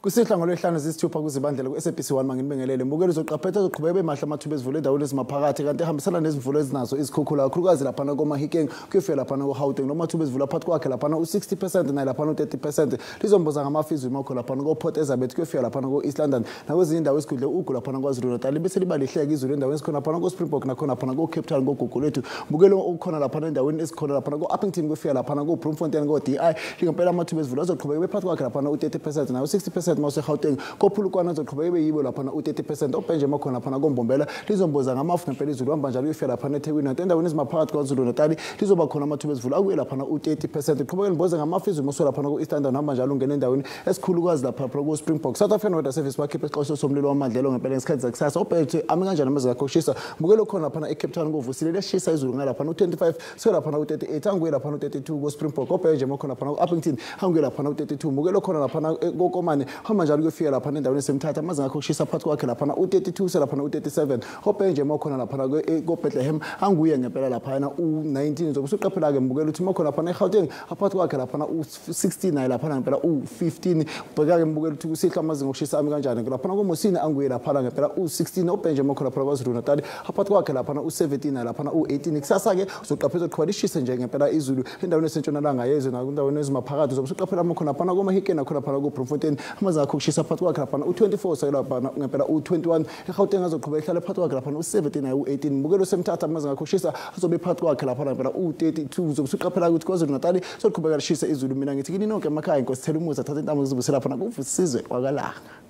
Kusihla ngolwesihlanu zisithupha kuzibandlela ku-SABC 1 manginibingelele. Mbukelo uzoqaphela uzoqhubeka bemahle amathuba ezivula endaweni ezimaphakathi kanti ehambisana nezimvula ezinazo izikhukhula kakhulukazi laphana koMahikeng kuyofika laphana koGauteng. Noma amathuba ezivula phakathi kwakhe laphana u-60% naye laphana u-30%. Lizomboza ngamafu izulu makho laphana ko-Port Elizabeth kuyofika laphana ko-East London nakwezinye indawo esigudle ugu laphana KwaZulu Natal. Bese liba lihleke izulu endaweni esikhona laphana ko-Springbok nakhona laphana ko-Cape Town koGugulethu. Mbukelo okukhona laphana endaweni esikhona laphana ko-Upington kuyofika laphana ko-Bloemfontein ko-DI. Ngempela amathuba ezivula azoqhubeka bephakathi kwakhe laphana u-30% naye u-60% mawuseGauteng. Kophulukwana azoqhubeka beyibo laphana u-30%. Obhenje makhona laphana koMbombela lizomboza ngamafu ngempela izulu hamba njalo uyofika laphana eThekwini. Kanti endaweni ezimaphakathi KwaZulu Natal lizoba khona amathuba ezivula akuye laphana u-30%. Qhubeka limboze ngamafu izulu mawusuka laphana ko-East London hamba njalo ungena endaweni esikhulukazi lapha ko-Springbok. South African Weather Service bakhiphe isixwayiso somlilo wamadlelo ngempela ngesikhathi sakusasa. Obheke ami kanjani amazinga akho okushisa. Mbukelo khona laphana eCape Town kovusile liyashisa izulu ngalaphana u-25 suka laphana u-38 anguye laphana u-32 ko-Springbok. Obheke nje makhona laphana ku-Upington anguye laphana u-32. Mbukelo khona laphana koKomane hamba njalo kuyofika laphana endaweni esemthatha amazinga akho okushisa phakathi kwakhe laphana u-32 selaphana u-37. Obheke nje makhona laphana ko-Bethlehem anguye ngempela laphana u-19. Uzobe usuqaphela-ke mbukelo ukuthi makhona laphana eGauteng phakathi kwakhe laphana u-16 naye laphana ngempela u-15. Ubheka-ke mbukelo ukuthi kusihla amazinga okushisa ami kanjani laphana koMosini anguye laphana ngempela u-16. Obheke nje makhona laphana KwaZulu Natal phakathi kwakhe laphana u-17 naye laphana u-18. Kusasa-ke uzoqaphela uzoqhuba lishise nje ngempela izulu endaweni esentshonalanga yezwe nakundaweni ezimaphakathi. Uzobe usuqaphela amakhona laphana koMahikeng nakhona laphana ko-Bloemfontein amazinga akho okushisa phakathi kwakhe laphana u-24 sake laphana ngempela u-21. eGauteng azoqhubeka ehlale phakathi kwakhe laphana u-17 naye u-18. Mbukelo semthatha amazinga akho okushisa azobe phakathi kwakhe laphana ngempela u-32. Uzobe usuqaphela ukuthi KwaZulu Natal soqhubeka lishise izulu. Mina ngithi kini nonke emakhaya inkosi thela umuzi athathe intamo kuzobusela laphana kuvusizwe wakalanga.